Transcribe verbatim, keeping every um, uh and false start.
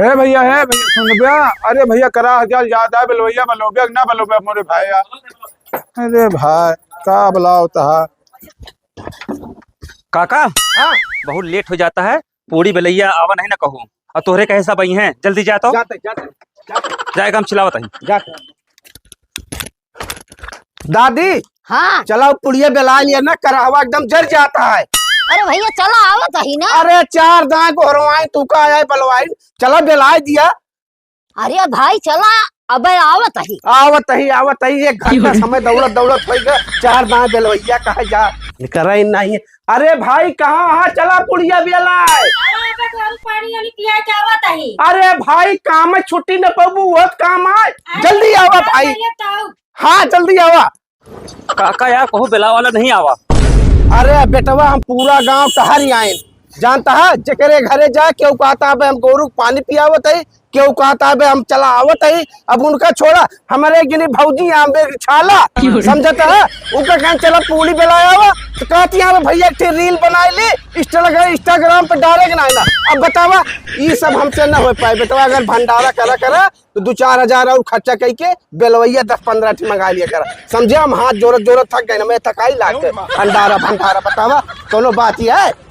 हे भइया, हे भइया, सुन बे। अरे भइया, करा जल जात है, बेलवैया बलौबे कि ना बलौबे मोरे भाई यार। अरे भाई, का बलाओ तहा। काका, हाँ। बहुत लेट हो जाता है, पूड़ी बेलैया आवा नहीं ना कहूँ, और तोहरे कहे सब आई हैं, जल्दी जा तो। जाते, जाते, जाते। जाए, हम चिल्लावत ही। जाते। दादी, हाँ। चला पुड़िया बेला लिया ना, करहवा एकदम जर जाता है। अरे भइया, चला आवत ही ना। अरे चार दाएं गोहरवाई, तू का आया बलवाई, चला बेला दिया। अरे भाई चला, अबे आवत ही। आवत ही, आवत ही, एक घंटा समय दौड़त दौड़त होइ गए, चार दाएं बेलवैया कहे जा, निकरा ही नहीं। अरे भाई, कहाँ, हाँ, चला पुड़िया बेला है। अरे अबे तो हम पानी वानी पिया के आवत ही। अरे भाई, काम में छुट्टी न पाबू, बहुत काम आए, अरे जल्दी आवा भाई। हाँ, जल्दी आवा। काका यार, कहूँ बेला वाला नहीं आवा। अरे बेटवा, हम पूरा गांव टहर आए, जानता है, जेकरे घरे जाए, केहू कहता, "अबे हम गोरू के पानी पियावत है," केहू कहता, "अबे हम चला आवत है।" अब उनका छोड़ा, हमारे गिनी भौजी आम बेर छाला, समझता है, उनका कहें, "चला पूड़ी बेला आवा," तो कहती, "हाँ भइया, एक ठे reel बनाई ली, Instagram, Instagram पे डाले के ना।" अब बतावा, ई सब हमसे न हो पाए बेटवा, अगर भंडारा करा करा तो दो चार हजार और खर्चा कइके बेलवैया दस पन्द्रह ठी मंगा लिया करा। समझे? हम हाथ जोरत जोरत थक गए ना, मैं थकाई लाग गए। अंडारा भंडारा बतावा, कोनो बात ही है?